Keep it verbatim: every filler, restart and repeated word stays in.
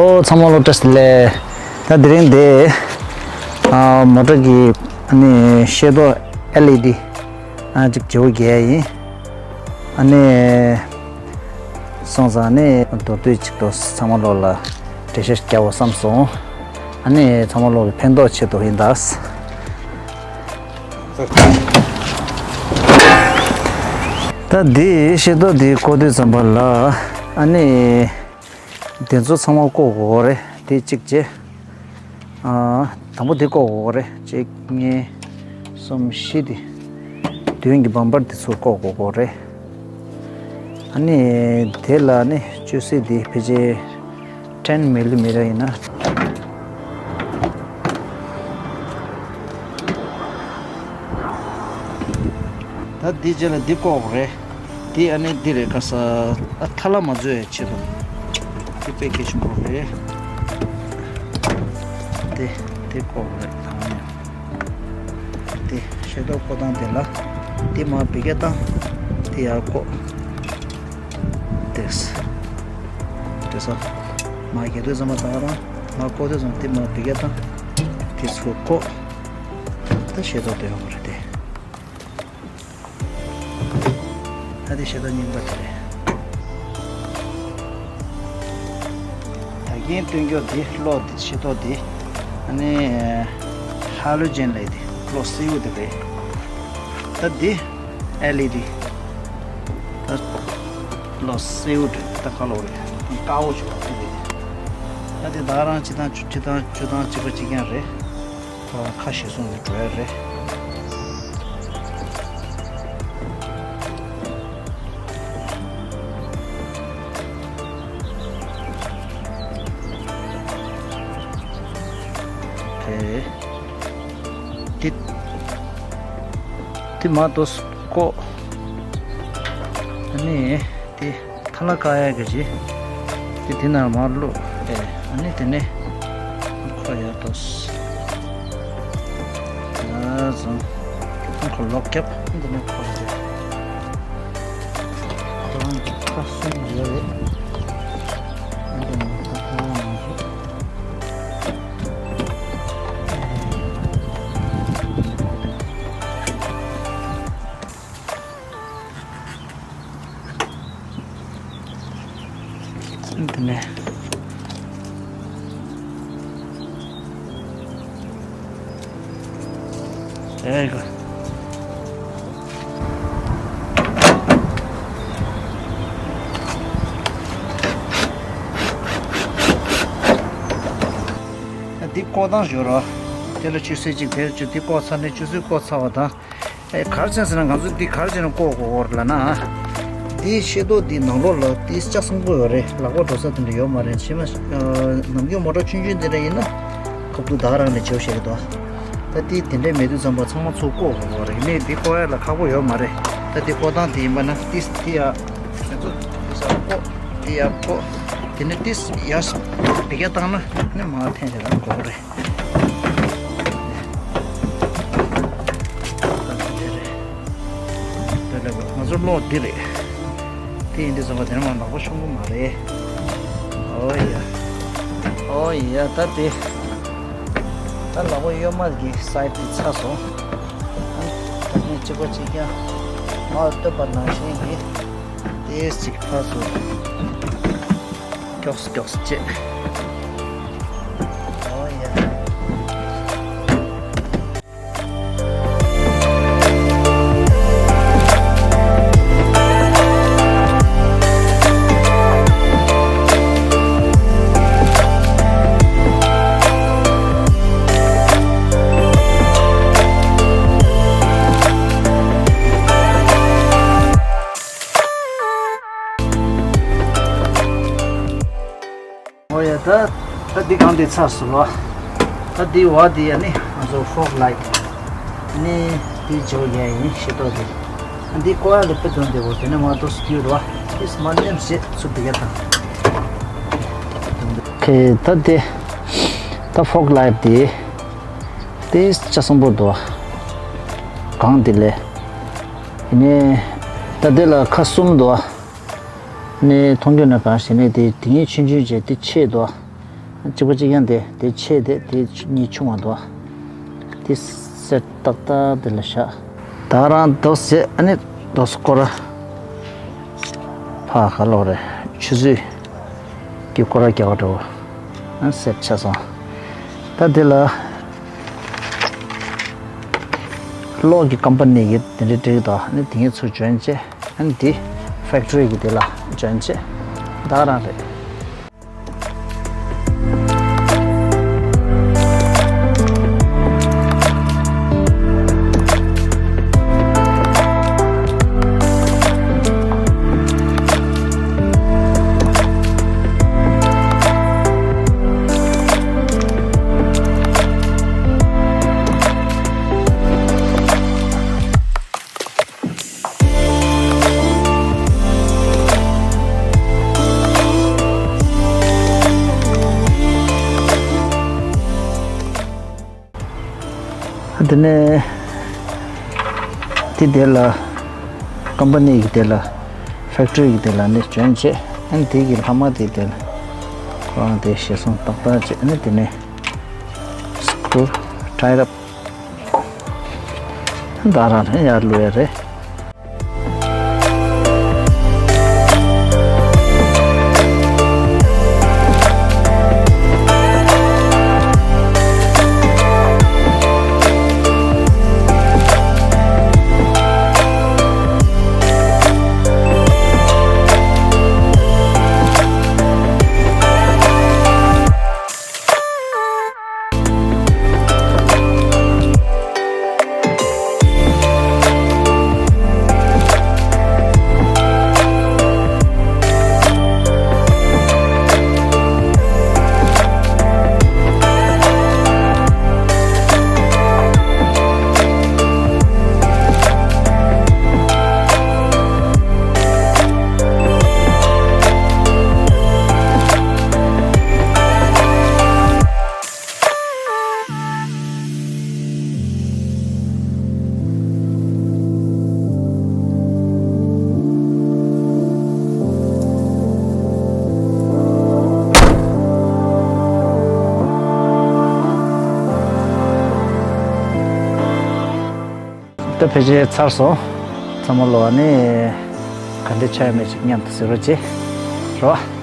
ཨོ་ཚང་མ་ལོ་བཀྲ་ཤིས་བདེ་ལེགས། ད་དེ་རིང་དེ་ཨ་མོ་ཊ་གི་ཨ་ནི་ཤེལ་ཏོག་ཨེལ་ཨི་ཌི་ཨ་ཅིག་བརྗེ་པོ་རྒྱག་ཡ་ཡིན། ཨ་ནི་སོང་ཙང་ནི་མདོར་བསྡུས་ཅིག་ཏུ་ཚང་མ་ལོ་ལ་འགྲེལ་བཤད་རྒྱག་པ་བསམ་སོང་། ཨ་ནི་ཚང་མ་ལོ་ལ་ཕན་ཐོགས་ཆེད་དུ་ཡིན་ད། ད་འདི་ཤེལ་ཏོག་འདི་བཀོག་དུས་ཙམ་པ་ལ་ཨ་ནི་དེ་ཚོ་ཚང་མ་བཀོག་དགོས་རེད། དེ་གཅིག་བྱས། ཨ། དང་པོ་འདི་བཀོག་དགོས་རེད། གཅིག་གཉིས། གསུམ་བཞི་དེ། མདུན་གྱི་བམ་པར་དེ་ཚོ་བཀོག་དགོས་རེད། ཨ་ནི་དེ་ལ་ནི་བཅོས་སའི་དེ་ཕལ་ཆེར་ཊེན་མི་ལི་མི་ཊར་ཡིན་ན། ད་འདི་རྗེས་ལ་འདི་བཀོག་དགོས་རེད། དེ་ཨ་ནི་འདི་རེད། ག་ས་ཨ་ཐལ་བ་མ་བཟོ་ཡའི་ཆེད་དུ་དེ་དཔེ་གལ་ཆེན་པོ་རེད། དེ་དེ་བཀོག་རེད། ད་ཨ་ནི་དེ་ཤེལ་ཏོག་བཀོག་སྟངས་དེ་ལ་དེ་མར་བེ་ཀ་བཏང་། དེ་ཡར་བཀོག་དེས་དེ་ས་མར་རྒྱག་དུས་ཙམ་པ་ད་རང་མར་བཀོག་དུས་ཙམ་དེ་མར་བེ་ཀ་བཏང་། དེ་ཚུར་བཀོག་ད་ཤེལ་ཏོག་དེ་ཡོང་གི་རེད་དེ། ད་དེ་ཤེལ་ཏོག་རྙིང་པ་དེ་རེད། ད་གིན་སྟོན་རྒྱུ་དེ་གློག་དེ་ཤེལ་ཏོག་དེ་ཨ་ནི་ཧ་ལོ་ཇན་ལབ་དེ་གློག་སེར་པོ་དེ་རེད། ད་དེ་ཨེལ་ཨི་ཌི། ད་གློག་སེར་པོ་དེ་ད་ཁ་ལོ་རེད། དཀར་པོ་བྱུང་བ་དེ་རེད། ད་དེ་ད་རང་སྤྱི་བཏང་བཅུ་བཏང་བཅུ་བཏང་གཅིག་པ་གཅིག་རྐྱང་རེད། ཁ་ཤས་སོང་ནས་འགྲོ་ཡ་རེད། དེ་དེ་དེ་མ་གཏོགས་ཀོ། ཨ་ནི་དེ། ཐ་ལ་ཀ་ཡ་གི་རྗེས། དེ་དེ་ནར་མར་བླུགས། ཨེ། ཨ་ནི་དེ་ནས་ཁོ་ཡར་ལྟོས། ཡར་བཟུང་། ཁོ་ལོག་རྒྱབ། འདི་ནས་ཁོ་རེད། ཁོ་རང་གི་ཁ་གསུམ་ཡོད་རེད། འདི་ནས་ཁ་ཁ་མ་རེད། འདི་ནས། ཨེ་གོ། འདི་བཀོག་སྟངས་ཡོད་ར། དེ་ལ་ཆུ་ཚོད་གཅིག་དེ་ལ་ཆུ་འདི་བཀོག་ཚར་ནས་ཆུ་ཚོད་བཀོག་ཚར་བ་དང་། ཨེ་ག་རེ་བྱས་ཟེར་ན་ང་ཚོ་འདི་ག་རེ་བྱས་ནས་བཀོག་དགོས་ལབ་ན། འདི་ཤེལ་ཏོག་འདི་ནང་ལོགས་ལ་འདི་ལྕགས་སྲང་པོ་ཡོད་རེད། ལག་པ་འགྲོ་ས་དེ་འདྲ་ཡོད་མ་རེད། ཕྱི་མ་ནམ་རྒྱུན་མོ་ཊ་ཆུང་ཆུང་འདི་འདྲ་ཡིན་ན་ཁབ་ཏུ་བདག་རང་ནས་བྱེད་བཤད་ཀྱི་འདུག་ད་འདི་དེ་འདྲ་མེད་དུས་ཙམ་པ་ཚང་མ་ཚུར་བཀོག་དགོས་རེད། ནས་འདི་བཀོག་ཡ་ལ་ཁག་པོ་ཡོད་མ་རེད། ད་འདི་བཀོག་སྟངས་དེ་ཡིན་པ་ན་ཏིས་འདི་ཡ་ཁྱེད་ཚོ་འདི་ས་བཀོག་འདི་ཡ་བཀོག་དེ་ནས་ཏིས་ཡ་བི་ག་བཏང་ན་ནི་མ་འཐེན་བྱས་ལ་འགྲོ་གི་རེད། དེ་ལས་ང་ཚོ་གློག་འདི་རེད། དེ་ཡིན་དུས་ཙམ་པ་དེ་ནས་མ་ལག་པ་ཤོང་གི་མ་རེད། ཨོ་ཡ། ཨོ་ཡ་ད་དེ། ད་ལག་པ་གཡོན་མ་གི་སའིཌ་དེ་ཚར་སོང་། ཨ་ད་ནི་གཅིག་པ་གཅིག་རྐྱང་། མར་བཏོད་པ་ནང་བཞིན་གྱི། ཏེས་ཅིག་ཕར་ཚུར། མགྱོགས་སུ་མགྱོགས་སུ་བྱེད། ཨོ་ཡ། ཨོ་ཡ་ད། ད་འདི་གང་འདི་ཚར་སོང་ལ། ད་འདི་བ་འདི་ཡ་ནི་ང་ཚོ་ཕོག་ལའིཊ། ནི་འདི་བྱོ་ཡ་ཡིན་ཤེས་ཏོག་འདི། འདི་ཀོ་ཡ་ལ་དཔེ་དོན་འདི་བོ་དེ་ནས་མ་གཏོགས་སྐྱུར་བ། ཨིས་མ་ནེམ་ཞེས་ཚུར་འདི་ག་དང་། ཁེ་ད་འདི། ད་ཕོག་ལའིཊ་འདི། དེ་ལྕགས་སྲང་པོ་འདུག་གང་འདི་ལས། ཡིན་ནི། ད་འདི་ལ་ཁ་གསུམ་འདུག་ནས་མཐོང་རྒྱུ་ན་གང་ཞེ་ནས་དེ་དེ་ཉིད་ཆུང་ཆུང་བྱས་དེ་ཆེ་དོ། གཅིག་པ་གཅིག་རྐྱང་དེ་དེ་ཆེ་དེ་དེ་གཉིས་ཆུང་བ་འདུག་དེ་སེ་ཏག་ཏག་དེ་ལ་བཞག་ད་རང་རྡོ་ཟེ་ཨ་ནི་རྡོ་སྐོར་ཕ་ག་ལོག་རེད། ཆུ་ཚོད་ཀྱི་སྐོར་ར་རྒྱག་པ་འགྲོ་ཨ་སེ་ཆ་སོང་། ད་དེ་ལ་གློག་གི་ཀམ་པ་ནི་གི་དེ་འདྲའི་འགྲིག་དང་ཨ་ནི་དེ་ངས་ཚུར་འཇོན་བྱས། ཨ་ནི་འདི་ཕེག་ཊི་རི་གི་དེ་ལ་འཇོན་བྱས་ད་རང་རེད། དེ་ནས་དེ་དེ་ལ་ཀམ་པ་ནི་གི་དེ་ལ་ཕེག་ཊི་རི་གི་དེ་ལ་ནི་འཇོན་བྱས། ཨ་ནི་དེ་གི་ལྷག་མ་དེ་དེ་ལ་ཁོ་རང་དེ་ཞེ་སོང་ཏག་ཏག་བྱས། ཨ་ནི་དེ་ནས་སྐུ་ཊའི་རབ་ད་རང་རེད་ཡར་ལུས་ཡ་རེད། ད་ཕལ་ཆེར་ཚར་སོང་། ཚང་མ་ལོ་ཨ་ནི་ག་འདྲ་ཆགས་ཡོད་མེད་ཅིག་མཉམ་དུ་གཟིགས་རོགས་བྱེད་རོགས།